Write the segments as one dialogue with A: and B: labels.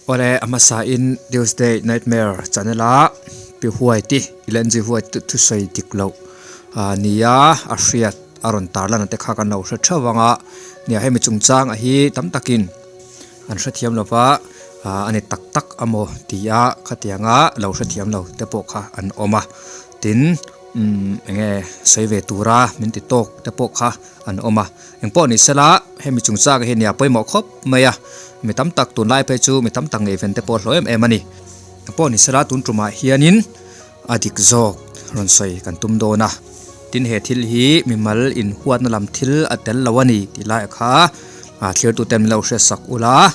A: Awle a hmasa in Tuesday Nightmare channel a Pi Huaiti Ellen G White thusawi dik loh nia a hriat a rawn tarlan te kha kan lo hre theuh ang a, nia hemi chungchang a hi tam takin an hrethiam lo va a ni tak tak amaw tia khatianga lo hrethiam lo te pawh kha an awm a, tin umm enge sawi ve tura min ti tawk te pawh kha an awm a, engpawh ni sela hemi chungchang hi nia pawimawh khawp mai a, mi tam tak tunlai phei chu mi tam tak ngaihven te pawh a hlawh em em a ni, engpawh ni sela tun tumah hianin. A dik zawk rawn sawi kan tum dawn a, tin he thil hi mimal inhuatna lam thil a tel lo a ni tih lai kha thirtute min lo hriat sak ula,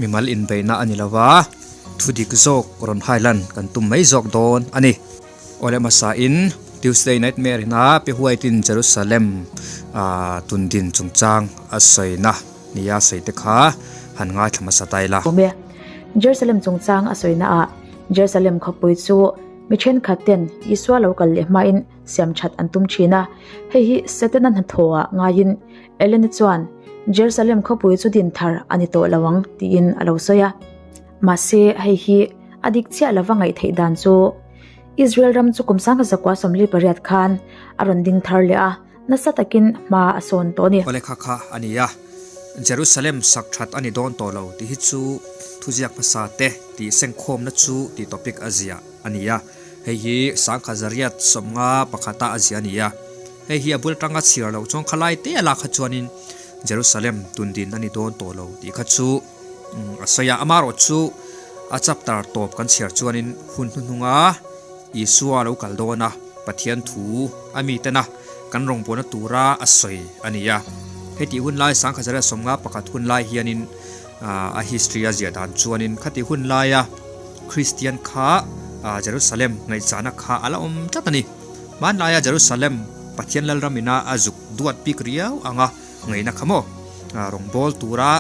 A: mimal inbeihna a ni lo va, thu dik zawk rawn hailan kan tum mai zawk dawn a ni. Awle hmasain Tuesday Nightmare ina Pi White-in Jerusalem tundin chungchang a sawina nia sawi te kha han ngaithla hmasa ta ila.
B: Jerusalem chungchang a sawina ah Jerusalem khawpui chu mi thenkhat ten Isua lo kal leh hmain siam that an tum thin a, hei hi Setana hnathawhah ngaiin Elena chuan Jerusalem khawpui chu din thar a ni tawh lo ang tiin a lo sawi a. Mahse hei hi a dik chiah lova ngaih theih dan chu Israel ram chu kum sangkhat zakua 48 khan a rawn ding thar leh a, nasa takin hma a sawn tawh a ni.
A: Awle kha kha a ni a, Jerusalem sak that a ni dawn tawh lo tih hi chu thuziak hmasa te tih sengkhawmna chu tih topic a ziah a ni a, hei hi sangkhat zariat 50 pakhata a ziah a ni a, hei hi a bul atanga chhiar loh chuan khalai te a lak kha chuanin Jerusalem tundin a ni dawn tawh lo tih kha chu a sawi a, amaherawh chu a chapter tawp kan chhiar chuanin hun hnuhnunga Isua lo kal dawn a, Pathian thu a mitena kan rawngbawlna tura a sawi a ni a. Heti hun lai Sangkhazaria 51 hun lai hianin a history a ziah dan chuanin khati hun laia Kristian kha Jerusalem ngaihchahna kha a la awm tlat a ni. Hmanlaia Jerusalem Pathian Lalram ina a zuk duat bik riau anga ngaihna kha maw rawngbâwl tura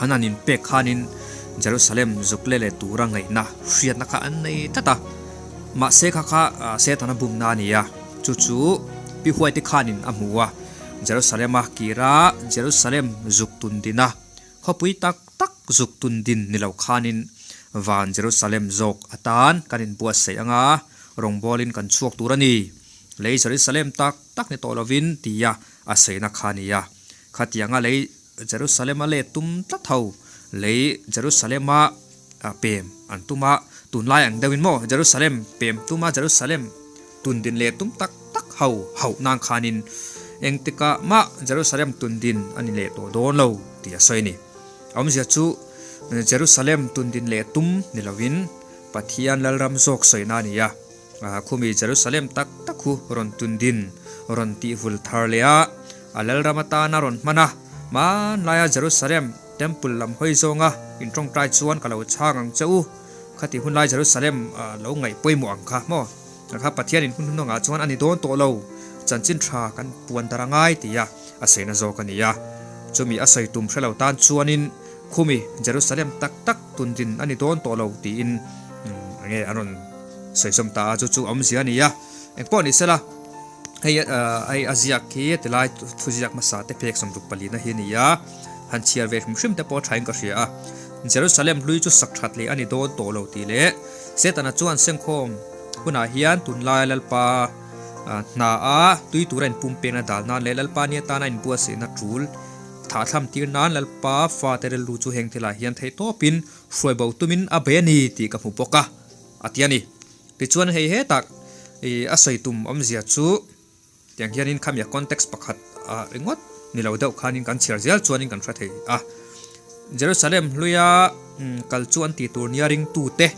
A: an han inpek khanin Jerusalem zuk leh leh tura ngaihna hriatna kha an nei tlat a. Mahse kha kha Setana bumna a ni a, chu chu Pi Huaite khanin a hmu a, Jerusalema kira Jerusalem zuk tun din a, khawpui tak tak zuk tun din ni lo khanin van Jerusalem zawk atan kan inbuatsaih anga rawngbawlin kan chhuak tur a ni. Lei Jerusalem tak tak ni tawh lovin tia a saina kha a ni a. Khatianga lei Jerusalem-a let tum tlat ho, lei Jerusalem-a pem an tum a, tunlai ang deuhin maw Jerusalem pem tum a Jerusalem tundin leh tum tak tak ho hauh nan khanin engtikah mah Jerusalem tundin a ni leh tawh dawn lo tih a sawi a ni. A awmzia chu Jerusalem tundin leh tum ni lovin Pathian Lalram zawk sawina a ni a. Khumi Jerusalem tak tak hu rawn tundin rawn tih vul thar leh a, a Lalram atana rawn hman a, hmanlaia Jerusalem Temple lam hawi zawnga intawngtai chuan ka lo chhang ang che u, khati hunlai Jerusalem lo ngaih pawimawh ang kha maw? Kha Pathianin hun hunawngah chuan a ni dawn tawh lo, chanchin tha kan puan dar a ngai tia a saina zawk a ni a. Chumi a sawi tum hre lo tan chuanin khumi Jerusalem tak tak tundin a ni dawn tawh lo tiin enge an rawn Sawi sawm ta a, chu chu awmzia a ni a, engpawh ni sela hei hei a ziak hi tilai thu ziak hmasa te phek 64 na hi a ni a, han chhiar ve hrim hrim te pawh a thain ka hria a, Jerusalem hlui chu sak that leh a ni dawn tawh lo tih leh Setana chuan sengkhawm hunah hian tunlai Lalpa hna a tui tura inpum pekna dal nan leh Lalpa ni atana inbuatsaihna tul thahthlam tir nan Lalpa fate rilru chu heng thilah hian theihtawpin hruai bo tumin a bei a ni tih ka hmu bawk a. A ti a ni. Tichuan hei hetah i a sawi tum awmzia chu tiang hianin khami a context pakhat a ringawt ni lo deuh khanin kan chhiar zel chuanin kan hre thei a. Jerusalem hluia kal chu an tih tur nia ringtute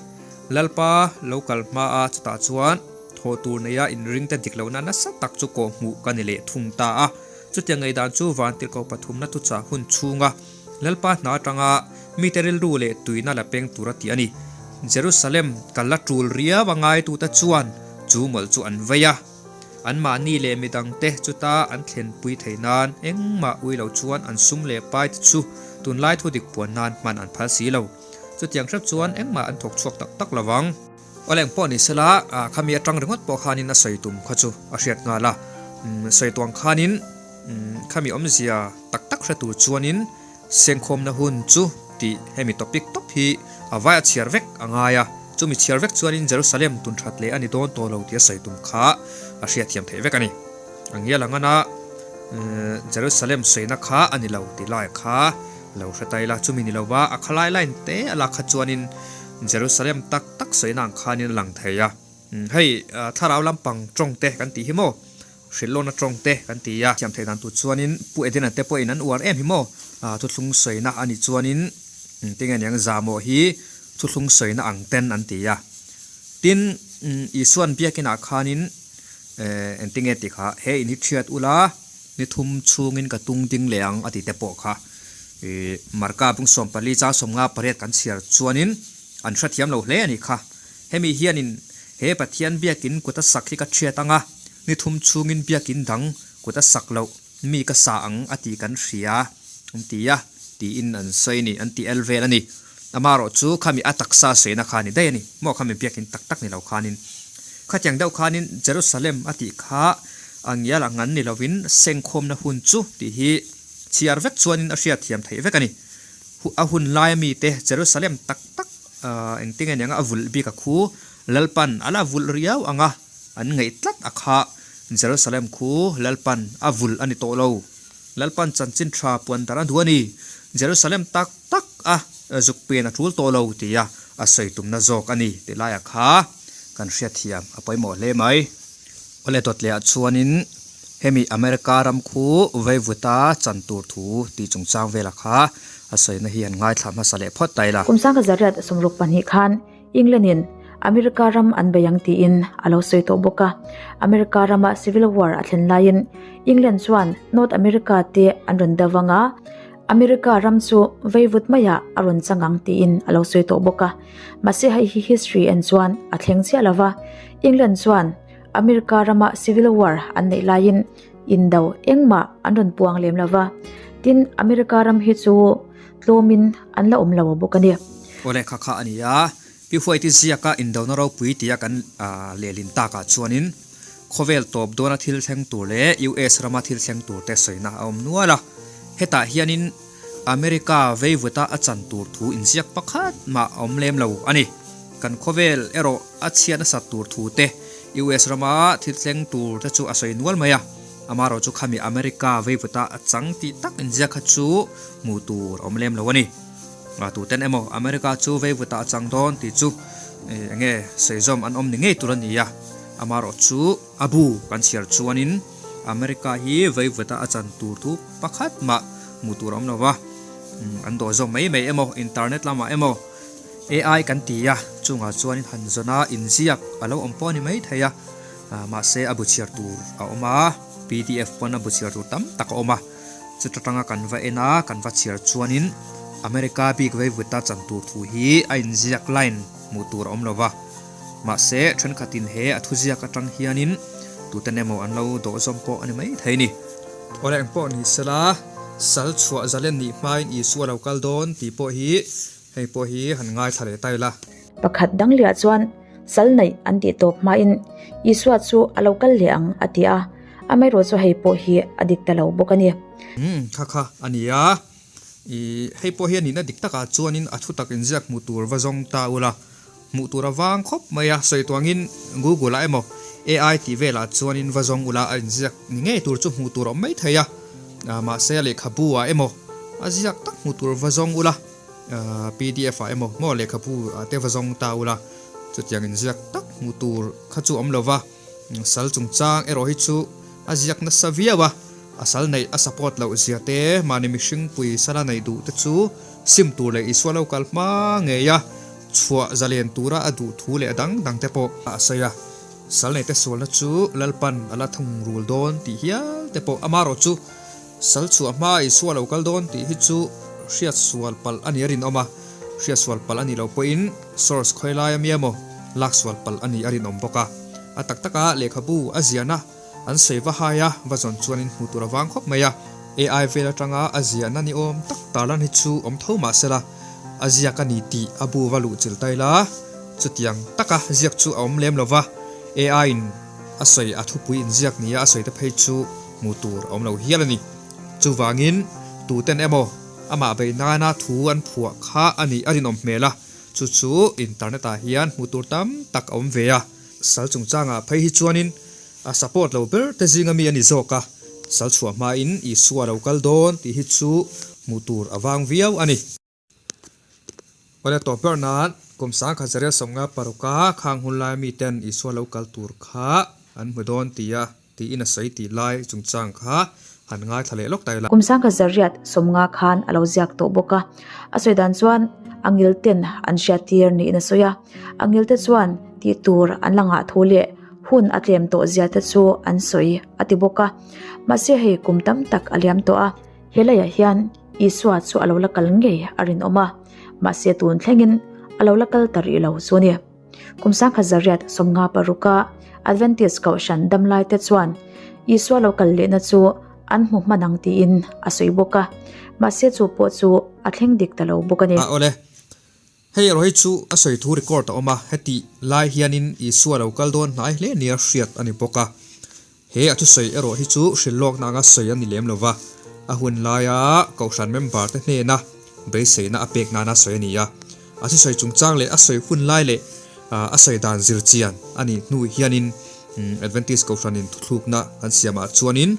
A: Lalpa lo kal hma a chutah chuan thawh tur neia inringte dik lohna nasa tak chu kawhhmuh ka ni leh thung ta a. Chutiang ngaihdan chu vantirhkoh pathumna thuchah hun chhunga Lalpa hna atanga mite rilru leh tuina la peng tur a ti a ni. Jerusalem kal la tul riau a ngaitute chuan chu mawlh chu an vei a. Anmahni leh midangte chuta an thlenpui thei nan engmah ui lo chuan an sum leh pai te chu tunlai thudik puan nan hman an phal si lo. Chutiang hrep chuan engmah an thawk chhuak tak tak lo vang. Aw leng pawh ni sela, khami atang ringawt pawh khanin a sawi tum kha chu a hriat nghal a. Sawi tuang khanin khami awmzia tak tak hre tur chuanin sengkhawmna hun chu tih hemi topic tawp hi a vai a chhiar vek a ngai a, chumi chhiar vek chuanin Jerusalem tun that leh a ni dawn tawh lo tih a sawi tum kha a hriatthiam theih vek a ni. A ngial ang ana Jerusalem sawina kha a ni lo tih lai kha lo hre ta ila, chumi ni lova a khalai line te a lak kha chuanin Jerusalem tak tak sawina ang khanin a lang thei a. Hei thlarau lampang tawng te kan tih hi maw? Hrilhlawna tawng te kan ti a. Thiam theih dan tur chuanin Pu Edena te pawhin an uar em hi maw? Thuthlung sawina a nih chuanin tinge niang zamawh hi thuthlung sawina ang ten an ti a. Tin, Isua'n biakinah khanin engtinge tih kha he in hi thiat ula ni thum chhungin ka tung ding leh ang a ti te pawh kha Marka bung 14 chang 58 kan chhiar chuanin an hrethiam lo hle a nih kha. Hemi hianin he Pathian biakin kut a sak hi ka thiat ang a, ni thum chhungin biakin dang kut a sak loh mi ka sa ang a tih kan hria an ti a, tiin an sawi a ni, an ti el vel a ni. Amaherawh chu khami a taksa sawiina kha a ni daih a ni, maw khami biakin tak tak ni lo khanin. Khatiang deuh khanin Jerusalem a tih kha a ngial ang an ni lovin sengkhawmna hun chu tih hi chhiar vek chuanin a hriatthiam theih vek a ni. A hun laia mite Jerusalem tak tak Engtin nge niang a vulh bik a khu Lalpan a la vulh riau ang a, an ngaih tlat a kha Jerusalem khu Lalpan a vulh a ni tawh lo. Lalpan chanchin tha puan dar a duh a ni. Jerusalem tak tak a zuk pen a tul tawh lo tia a sawi tumna zawk a ni tih laiah kha kan hriatthiam a pawimawh hle mai. Awle dawt leh ah chuanin hemi America ram khu veivuta chan tur thu tih chungchang vela kha a sawina hi an ngaithla hmasa leh phawt ta ila.
B: Kum sangka zariat 62 khan England in America ram an bei ang tiin a lo sawi tawh bawk a. America rama Civil War a thlen laiin England chuan North America te an rawn deuh vang a, America ram chu veivut maiah a rawn chang ang tiin a lo sawi tawh bawk a. Mahse hei hi history en chuan a thleng chiah lo va, England chuan America rama Civil War an neih laiin indo engmah an rawn puang lem lo va, tin America ram hi chu tlawmin an la awm lo bawk a ni.
A: Aw lehkha kha a ni a, Pi Huaiti ziaka indona ropui tia kan lehlin takah chuanin khawvel tawp dawna thil thleng tur leh US rama thil thleng tur te sawina a awm nual a, hetah hianin America veivuta a chan tur thu inziak pakhat mah a awm lem lo a ni. Kan khawvel erawh a chhiat nasat tur thu te, US rama thil thleng tur te chu a sawi nual mai a. Amaherawh chu khami America veivuta a chang tih tak inziak kha chu hmuh tur a awm lem lo a ni. Tuten emaw America chu veivuta a chang dawn tih chu eng nge sawi zawm an awm ni ngei tur a ni a. Amaherawh chu a bu kan chhiar chuanin America hi veivuta a chan tur thu pakhat mah hmuh tur a awm lo va. An dawh zawm mai mai emaw internet lamah emaw AI kan ti a, chungah chuanin han zawn a, inziak a lo awm pawh a ni mai thei a, mahse a bu chhiar tur a awm a, pdf pawn a bu chhiar tur tam tak a awm a, chuta tanga kan va en a, kan va chhiar chuanin America bik veivuta chan tur thu hi a inziak line hmuh tur a awm lo va, mahse thenkhatin he a thuziak atang hianin tuten emaw an lo dawh zawm pawh a ni mai thei a ni. Awle eng pawh ni sela, sal chhuah zalen nih hmain Isua lo kal dawn tih pawh hi Hei pawh hi han ngaithla leh ta ila.
B: Pakhat dang liah chuan sal neih an tih tawp hmain Isua chu a lo kal leh ang a ti a, amaherawh chu hei pawh hi a dik ta lo bawk a ni.
A: Umm kha kha a ni a, i hei pawh hi a nihna dik takah chuanin a thu tak inziak hmuh tur va zawng ta ula, hmuh tur a vang khawp mai a, sawi tuangin Google ah emaw AI tih velah chuanin va zawng ula a inziak ni ngei tur chu hmuh tur a awm mai thei a, mahse a lehkhabu ah emaw a ziak tak hmuh tur va zawng ula. Pdf ah emaw maw lehkhabu ah te va zawng ta ula chutiang inziak tak hmuh tur kha chu awm lova sal chungchang erawh hi chu a ziak nasa viau a, a sal neih a support loh zia te mahni mihring pui sala neih duh te chu sim tur leh Isua lo kal hma ngei a chhuah zalen tura a duh thu leh a dang dang te pawh a sawi a, sal neih te sualna chu Lalpan a la thung rul dawn tih hial te pawh amaherawh chu Sal chhuah hma Isua lo kal dawn tih hi chu hriat sual palh a ni a rinawm a, hriat sual palh a nih loh pawhin source khawi lai a mi emaw lak sual palh a nih a rinawm bawk a. A tak taka lehkhabu a ziahna an sawi va hai a, va zawn chuanin hmuh tur a vang khawp mai a. AI vel atanga a ziahna ni awm tak tarlan hi chu awm tho mah sela, a ziak a ni tih a bu va luh chilh ta ila, chutiang taka ziak chu a awm lem lo va, AI in a sawi a thupui inziak nia a sawi te phei chu hmuh tur a awm lo hial a ni. Chuvangin, tuten emaw Amah beih nana thu an phuah kha a nih a rinawm hmel a, chu chu internet ah hian hmuh tur tam tak a awm ve a. Sal chungchangah phei hi chuanin a support lo ber te zinga mi a ni zawk a, sal chhuah hmain Isua a lo kal dawn tih hi chu hmuh tur a vang viau a ni. Awle tawp ber nan kum 1926 a khang hun lai miten Isua lo kal tur kha an hmu dawn tia tiin a sawi tih lai chungchang kha han ngaithla leh lawk ta ila.
B: Kum 1950 khan a lo ziak tawh bawk a, a sawi dan chuan a ngil ten an hriattir niin a sawi a, a ngil te chuan tih tur an la ngah thu leh hun a tlem tawh zia te chu an sawi a ti bawk a, mahse hei kum tam tak a liam tawh a, he leiah hian Isua chu a lo la kal ngei a rinawm a, mahse tun thlengin a lo la kal ta rih lo chu a ni. Kum 1956 a Adventist Kohhran damlaite chuan Isua lo kal lehna chu an hmu hman ang tiin a sawi bawk a, mahse chu pawh chu a thleng dik ta lo bawk a ni.
A: A awle. Hei erawh hi chu a sawi thu record a awm a, heti lai hianin Isua lo kal dawn hnai hle nia hriat a ni bawk a. He a thusawi erawh hi chu hrilhlawkna anga sawi a ni lem lo va, a hun laia Kohhran member te hnena beiseina a pek nana sawi a ni a. A thusawi chungchang leh a sawi hun lai leh a sawi dan zir chian a nih hnu hianin Adventist Kohhranin thuthlukna an siamah chuanin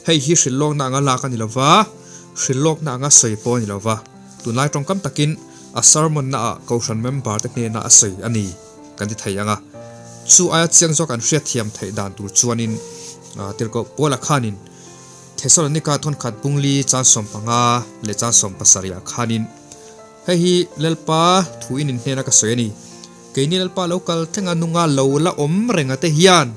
A: hei hi hrilhlawkna anga lak a ni lo va, hrilhlawkna anga sawi pawh a ni lo va, tunlai tawngkam takin a sermon naah Kohhran member te hnena a sawi a ni. Kan ti thei ang a, chu aia chiang zawk an hriatthiam theih dan tur chuanin Tirhkoh Paula khanin Thesalonika thawnkhat bungli chan 15 leh chan 17 ah khanin, Hei hi Lalpa thuin in hnena ka sawi a ni, keini Lalpa lo kal thlenga nunga lo la awm renga te hian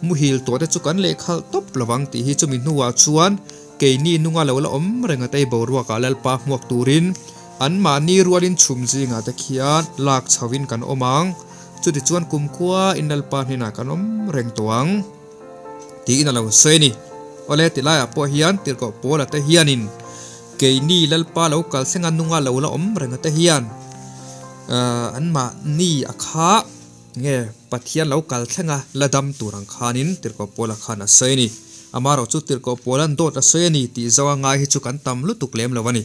A: muhil tawh te chu kan lehkhalh tawp lovang tih hi chumi hnuah chuan keini nunga lo la awm renga te hi boruakah Lalpa hmuak turin Anmahni rualin chhum zingah te khian lak chhoin kan awm ang, chutichuan kumkhua in Lalpa hnenah kan awm reng tawh ang, tiin a lo sawi a ni. Awle, ti laiah pawh hian Tirhkoh Paula te hianin keini Lalpa lo kal thlenga nunga lo la awm renga te hian anmahni a kha nge Pathian lo kal thlenga la dam tur ang khanin Tirhkoh Paula khan a sawi a ni. Amaherawh chu Tirhkoh Paula'n dawt a sawi a ni tih zo a ngai hi chu kan tam lutuk lem lo a ni.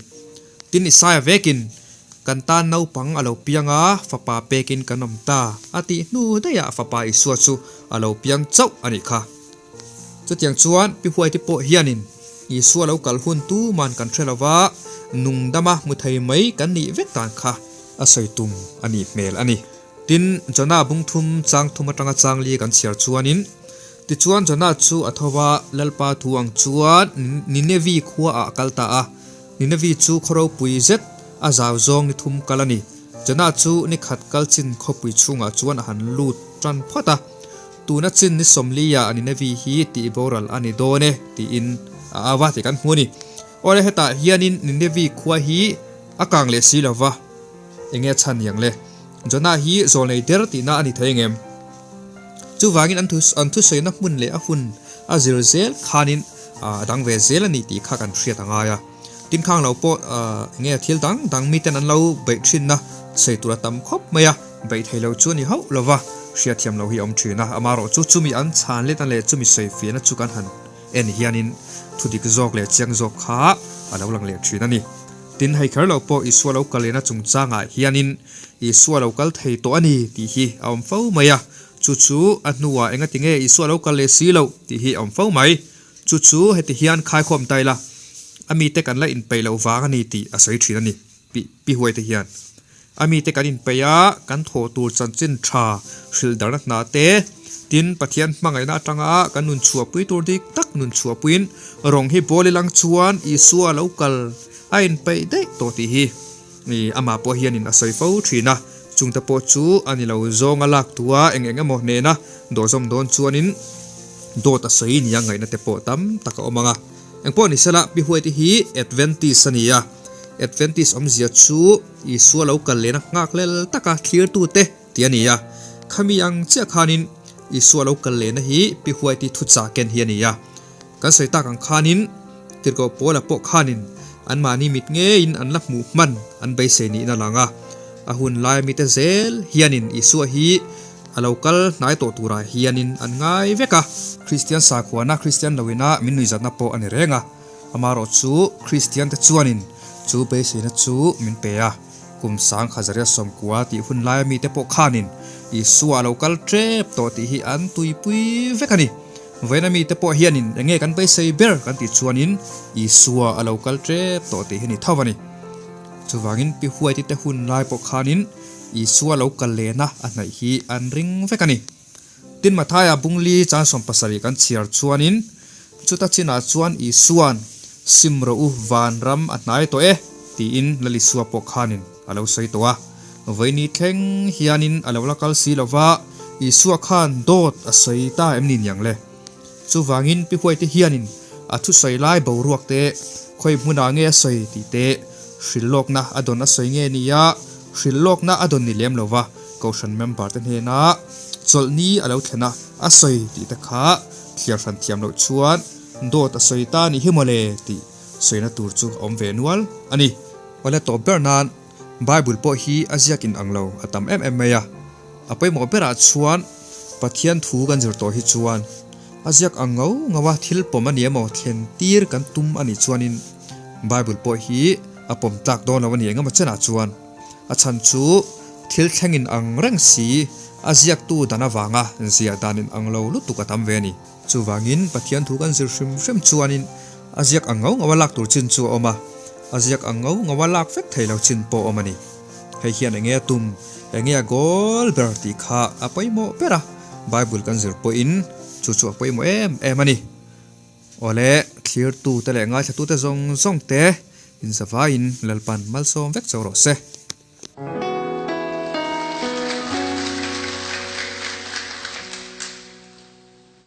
A: Tin Isaia vekin, Kan tan naupang a lo piang a, fapa pekin kan awm ta, a tih hnu daihah fapa Isua chu a lo piang chauh a nih kha. Chutiang chuan Pi Huaite pawh hianin Isua lo kal hun tuman kan hre lova, nungdama hmu thei mai kan nih vek dan kha a sawi tum a nih hmel a ni. Tin, Jonah bung thum chang thum atanga chang li kan chhiar chuanin, Tichuan Jonah chu a tho va, Lalpa thu ang chuan Ninevi khuaah a kal ta a. Ninevi chu khaw ropui zet a zau zawng ni thum kal a ni. Jonah chu ni khat kal chin khawpui chhungah chuan a han lut tan phawt a. Tuna chin ni sawmliah Ninevi hi tih boral a ni dawn e tiin a au a tih kan hmu a ni. Awle hetah hianin Ninevi khua hi a kang leh si lo va, enge a chhan niang le? Jonah hi zawlnei der tihna a ni thei engem? Chuvangin an an thusawina hmun leh a hun a zir zel khanin a dang ve zel a ni tih kha kan hriat a ngai a. Tin khang lo pawh enge thil dang dang miten an lo beih thinna sawi tur a tam khawp mai a, beih thei lo chu a ni hauh lo va, hriatthiam lo hi a awm thin a. Amaherawh chu chumi an chhan letna leh chumi sawifiahna chu kan han en hianin thudik zawk leh chiang zawk kha a lo lang leh thin a ni. Tin, hei kher lo pawh Isua lo kal lehna chungchangah hianin Isua lo kal thei tawh a ni tih hi a awm fo mai a. Chu chu a hnuah engati nge Isua lo kal leh si loh tih hi a awm fo mai. Chu chu heti hian khaikhawm ta ila, a mite kan la inpeih loh vang a ni tih a sawi thin a ni, pi pi huaite hian. A mite kan inpeih a, kan thawh tur chanchin tha hrilh darna hna te, tin Pathian hmangaihna atanga kan nun chhuahpui tur dik tak nun chhuahpuiin rawng hi bawl ilang chuan Isua lo kal a inpeih daih tawh tih hi amah pawh hianin a sawi fo thin a. Chungte pawh chu a ni lo zawnga lak tua eng eng emaw hnena dawhzawm dawn chuanin dawt a sawi nia ngaihna te pawh tam tak a awm ang a. Engpawh ni sela, Pi Huaite hi Adventist a ni a. Adventist awmzia chu Isua lo kal lehna nghak lel taka thlirtute tih a ni a. Khami ang chiah khanin Isua lo kal lehna hi Pi Huaite thuchah ken hi a ni a. Kan sawi tak ang khanin Tirhkoh Paula pawh khanin anmahni mit ngeiin an la hmuh hman an beisei niin a lang a. A hun laia mite zel hianin Isua hi A lo kal hnai tawh turah hianin an ngai vek a. Kristian sakhuana Kristian loina min nuihzatna pawh a ni reng a. Amaherawh chu Kristiante chuanin Chu beiseina chu min pe a, kum 1990 tih hun laia mite pawh khanin Isua a lo kal tep tawh tih hi an tuipui vek a ni. Vawiina mite pawh hianin eng nge kan beisei ber kan tih chuanin Isua a lo kal tep tawh tih hi ni tho a ni. Chuvangin Pi Huaiti te hun lai pawh khanin Isua lo kal lehna a hnaih hi an ring vek a ni. Tin Mathaia bungli chan 70 kan chhiar chuanin chuta chinah chuan Isua'n sim rawh u vanram a hnai tawh e tiin Lal Isua pawh khanin a lo sawi tawh a. Vawiini thleng hianin a lo la kal si lova Isua khan dawt a sawi ta em ni niang le? Chuvangin Pi Huaite hianin a thusawi lai boruak te khawi hmunah nge a sawi tih te hrilhlawkna a dawn a sawi nge nia hrilhlawkna a dawn ni lem lova Kohhran member te hnena chawlhni a lo thlen a a sawi tih te kha thliar hran thiam loh chuan dawt a sawi ta ni hi mawle tih sawina tur chu a awm ve nual a ni. Awle tawp ber nan Bible pawh hi a ziak in ang lo a tam em em mai a, a pawimawh berah chuan Pathian thu kan zir tawh hi chuan a ziak ang ngau ngau a thil pawm a ni emaw thlen tir kan tum a nih chuanin Bible pawh hi a pawm tlak dawn lo a ni engemaw chenah chuan a chhan chu thil thleng in ang reng si a ziaktu dan avanga ziah dan in ang lo lutuk a tam ve a ni. Chuvangin Pathian thu kan zir hrim hrim chuanin a ziak ang ngau ngau a lak tur chin chu a awm a, a ziak ang ngau ngau a lak vek thei lo chin pawh a awm a ni. Hei hian enge a tum, enge a goal ber tih kha a pawimawh ber a, Bible kan zir pawhin chu chu a pawimawh em em a ni. Awle, thlirtute leh ngaithlatute zawng zawng te inzavaiin Lalpan malsawm vek chauh rawh se.